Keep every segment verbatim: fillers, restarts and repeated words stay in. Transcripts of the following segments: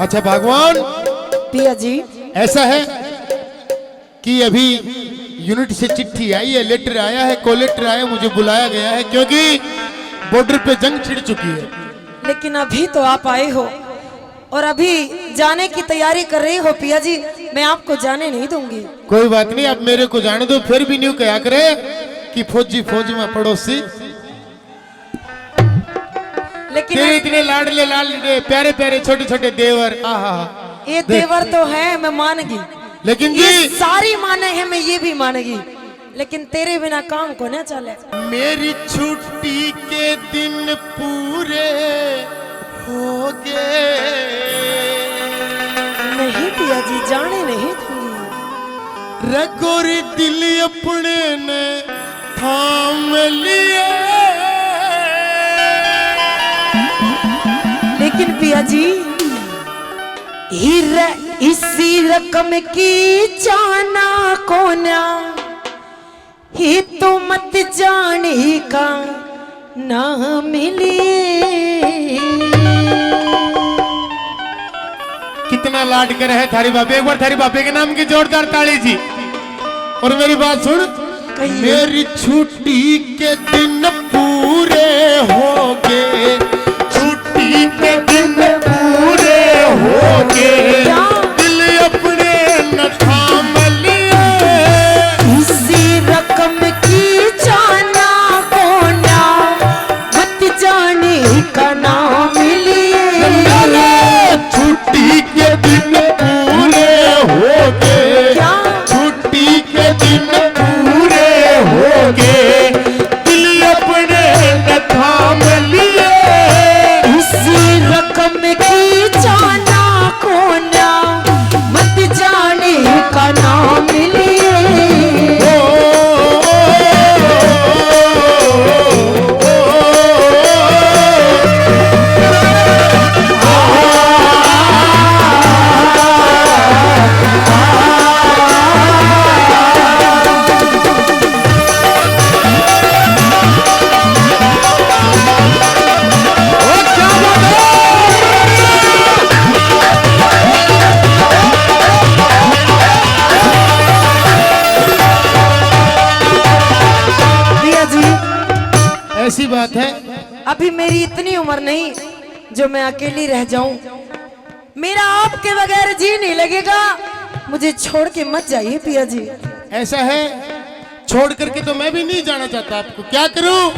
अच्छा भगवान, पिया जी। ऐसा है कि अभी यूनिट से चिट्ठी आई है, लेटर आया है, कॉल लेटर आया है, मुझे बुलाया गया है, क्योंकि बॉर्डर पे जंग छिड़ चुकी है। लेकिन अभी तो आप आए हो और अभी जाने की तैयारी कर रहे हो पिया जी, मैं आपको जाने नहीं दूंगी। कोई बात नहीं, आप मेरे को जाने दो, फिर भी न्यू कहा करे कि फौजी फौज में पड़ोसी। लेकिन तेरे इतने लाडले लाडले प्यारे प्यारे छोटे छोटे देवर, आहा। ये देवर तो है, मैं मान गई। लेकिन ये जी सारी माने है, मैं ये भी मान गई। लेकिन तेरे बिना काम को ना चले। मेरी छुट्टी के दिन पूरे हो गए। नहीं पिया जी, जाने नहीं दूंगी। रगोरी दिल अपने ने थाम लिए। लेकिन पिया जी, हीरे इसी रकम की जाना कोन्या, ही तो मत जानी का ना मिली। कितना लाड करे है थारी भाभी, एक बार थारी भाभी के नाम की जोरदार ताली जी। और मेरी बात सुन, कहिए। मेरी छुट्टी के दिन पूरे हो गए, छुट्टी के दिन पूरे हो गए, क्या? दिल अपने न थाम लिए। इसी रकम की जाना कोन्या, मत जाने का नाम लिए। मेरे छुट्टी के दिन पूरे हो गए, क्या? छुट्टी के दिन पूरे हो गए, दिल अपने न थाम लिए। इसी रकम की जाना कोन्या, मत जाने का नाम लिए। ओ, ओ, भैया जी, ऐसी बात है। अभी मेरी इतनी उम्र नहीं जो मैं अकेली रह जाऊं। मेरा आपके बगैर जी नहीं लगेगा, मुझे छोड़ के मत जाइए पिया जी। ऐसा है, छोड़ करके तो मैं भी नहीं जाना चाहता आपको। क्या करूं,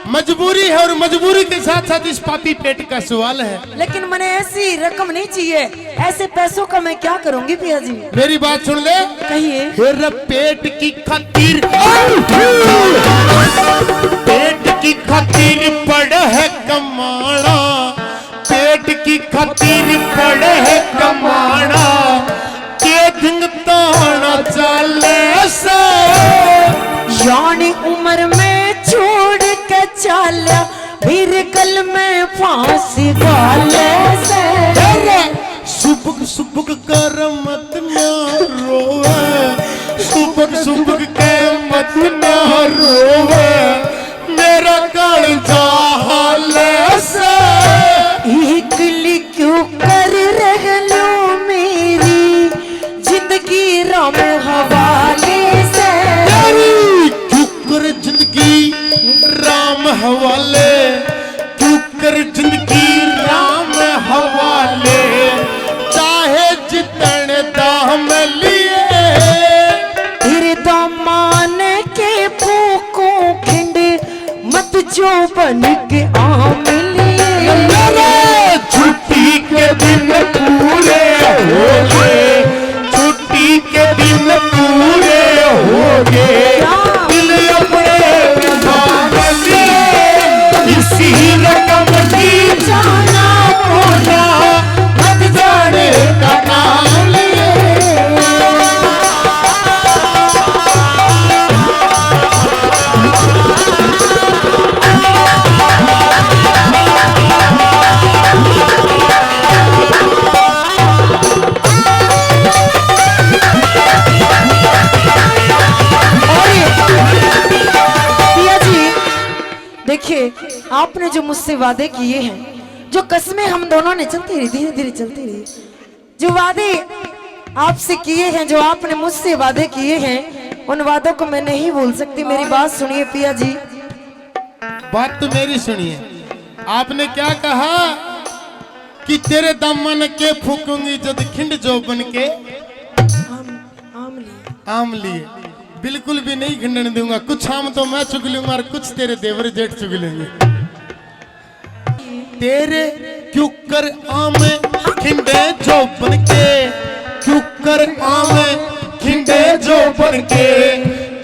मजबूरी है और मजबूरी के साथ साथ इस पापी पेट का सवाल है। लेकिन मने ऐसी रकम नहीं चाहिए, ऐसे पैसों का मैं क्या करूंगी पिया जी? मेरी बात सुन ले। कहिए। फिर पेट की खातिर, पेट की खातिर पड़ है कमाना, पेट की खातिर पड़े है कमाना, के दिन ताना चाले से। यानी उम्र में छोड़ के चाल्या, मेरे गल में फांसी वाले से। अरे, सुबक सुबक कर मत ना रोवे, सुबक सुबक के मत ना रोवे। मेरा कालजा हाल से। इकली क्यों कर रह लो मेरी जिंदगी राम हवाले से। तेरी क्यों कर जिंदगी राम हवाले, क्यों कर जिंदगी राम हवाले। चाहे जितने दाम लिए। तेरे दामान के फूकों खिंड, मत जो बन के आम लिए। मेरे छुट्टी के दिन पूरे हो गए, छुट्टी के दिन पूरे हो गए। दिल अपने थाम लिए, इसी रकम की जाना होना, मत जाने का नाम लिए। और ये, पिया जी, देखिए, आपने जो मुझसे वादे किए हैं, जो कस्में हम दोनों ने चलती रही, धीरे धीरे चलती रही, जो वादे आपसे किए हैं, जो आपने मुझसे वादे किए हैं, उन वादों को मैं नहीं भूल सकती। मेरी बात सुनिए पिया जी। बात तो मेरी सुनिए। आपने क्या कहा कि तेरे दामन के फूकूंगी जद खिंड जोबन के आम, आम लिए। आम लिए। बिल्कुल भी नहीं खिंडने दूंगा। कुछ आम तो मैं चुग लूंगा और कुछ तेरे देवर जेठ चुग लेंगे। तेरे क्यूकर आम खिंडे जोबन के, क्यूकर आम खिंडे जोबन के,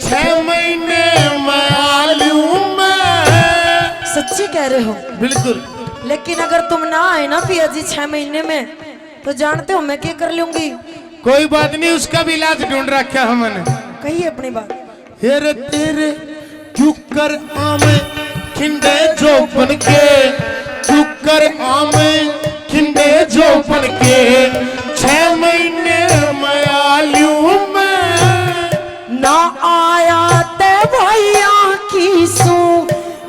छह महीने में आ लूं मैं। सच्ची कह रहे हो? बिल्कुल। लेकिन अगर तुम ना आए ना पिया जी छह महीने में, तो जानते हो मैं क्या कर लूंगी? कोई बात नहीं, उसका भी इलाज ढूंढ रखा हमने। कहिए अपनी बात। हेरे तेरे क्यूकर आम खिंडे जोबन के, क्यूकर आम खिंडे जोबन के, छह महीने में आ लूं मैं। ना आया ते भाइया की सू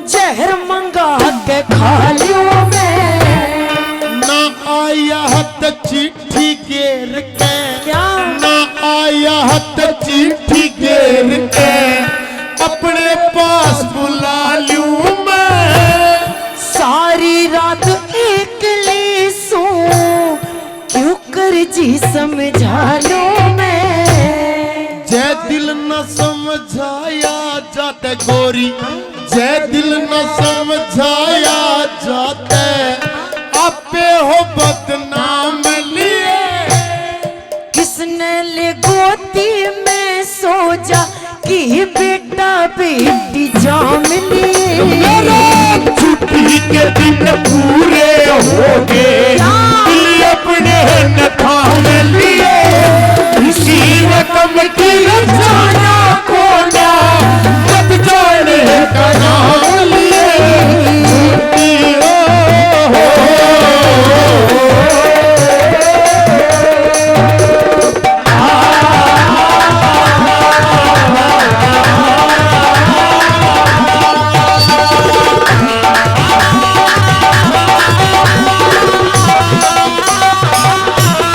जहर मंगा के खा लूं मैं। ना आया ते चिट्ठी घेर के, क्या? ना आया ते चिट्ठी घेर के, अपने पास बुला लूं मैं। सारी रात एकली सू क्यूकर जी समझा लूं मैं। जै दिल न समझाया जाते गोरी, जै दिल न समझाया जाते, आपे हो बदनाम लिए। किसने ले गोदी में सो जा कि बेटा बेटी जाम लिए। मेरा छुट्टी के दिन पूरे हो गए, दिल अपने न थाम लिए। इसी रकम की जाना कोना, मत जाने का नाम लिए। छुट्टी हो, हो, हो, हो।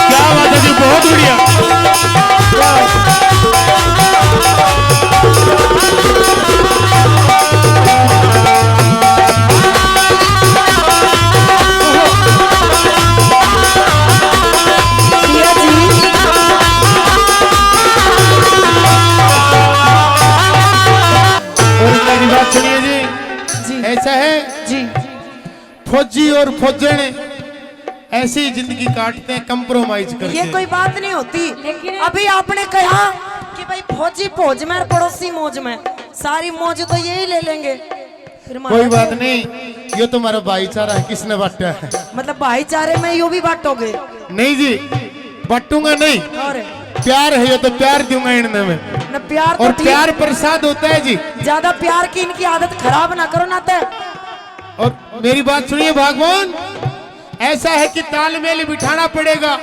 क्या बात है जी, बहुत बढ़िया। और मेरी बात सुनिए जी, जी। ऐसा है जी। फौजी और फौजन ऐसी जिंदगी काटते हैं compromise करके। ये कोई बात नहीं होती। लेकिन अभी आपने कहा कि भाई फौजी फौज में और पड़ोसी मौज में, सारी मौज तो यही ले लेंगे। फिर हमारा कोई बात नहीं, ये तो हमारा भाईचारा है, किसने बांटा है? मतलब भाईचारे में यो भी बांटोगे? नहीं जी, बांटूंगा नहीं। और प्यार है, ये तो प्यार दूंगा इनने में। न प्यार तो और ठीक। प्यार प्रसाद होता है जी। ज्यादा प्यार की इनकी आदत खराब ना करो ना ते। और मेरी बात सुनिए भगवान, ऐसा है कि तालमेल बिठाना पड़ेगा,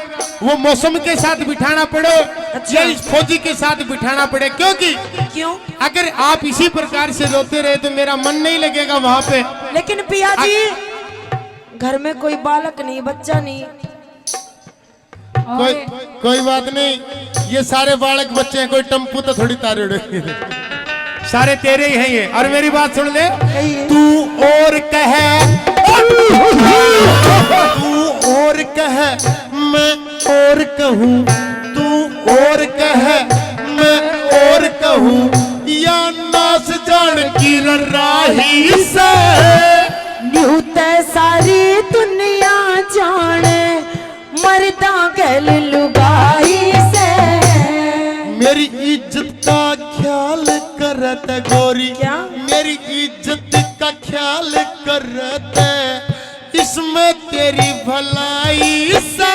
वो मौसम के साथ बिठाना पड़े अच्छा। या इस फौजी के साथ बिठाना पड़े, क्योंकि क्यों? अगर आप इसी प्रकार से रोते रहे तो मेरा मन नहीं लगेगा वहां पे। लेकिन पिया जी, घर में कोई बालक नहीं, बच्चा नहीं। कोई, कोई बात नहीं, ये सारे बालक बच्चे हैं, कोई टेम्पू तो थोड़ी तारे उड़े। सारे तेरे ही हैं ये। और मेरी बात सुन ले, तू और कह, तू और कह, मैं और कहूँ, तू और कह, मैं और कहूँ, या नास जान की राही से। न्यू ते सारी दुनिया जाने, मर्दां गैल लुगाई से। मेरी इज्जत का ख्याल करत गोरी, क्या? मेरी इज्जत का ख्याल करत, इसमें तेरी भलाई से।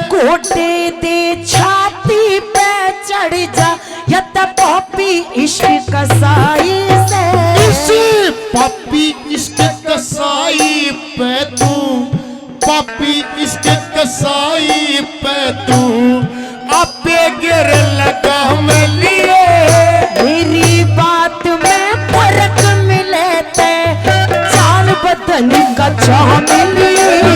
गोटे दे छाती पे चढ़ जा, या त पापी इश्क कसाई से। इस पापी इश्क कसाई पे तू, पापी इश्क कसाई पे तू आपे गिर लगा मैं लिए। मेरी बात में फर्क मिले ते, चाल बदन का चाह मिली।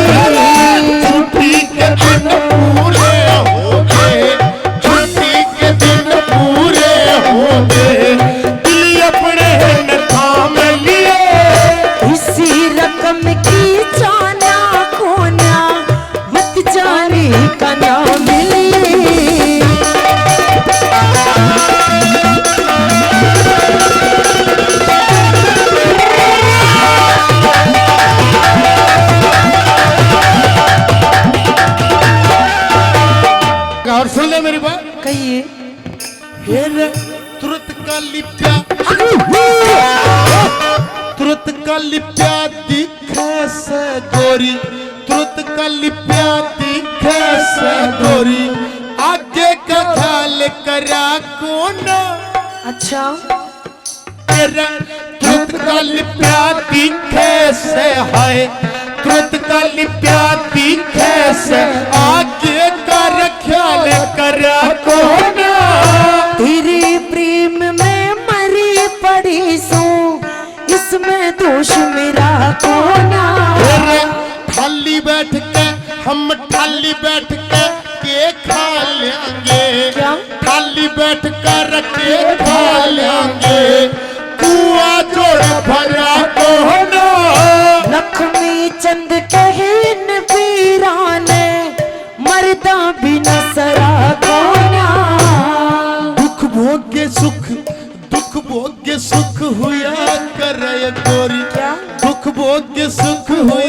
फिर तुरत का लिप्या, तुरत का लिप्या दिखे से गोरी, तुरत का लिप्या दिखे से गोरी, आगे का ख्याल करा कोना। अच्छा। तेरे तुरत का लिप्या दिखे से, हाय, तुरत का लिप्या दिखे से, आगे का ख्याल करा कोना। तेरे प्रेम में मरी पड़ी सूं, इसमें दोष मेरा कोना। तेरे खाली बैठ के, हम खाली बैठ के के खा लेंगे। क्या? खाली बैठ कर के खा लेंगे, कुआ जोड़ भरा कोना। लक्ष्मी चंद कहन पीरा ने, मरदा बिना सरा कोना। दुख भोग के सुख, दुख भोग के सुख हुआ करे गोरी। क्या? दुख भोग के सुख हुआ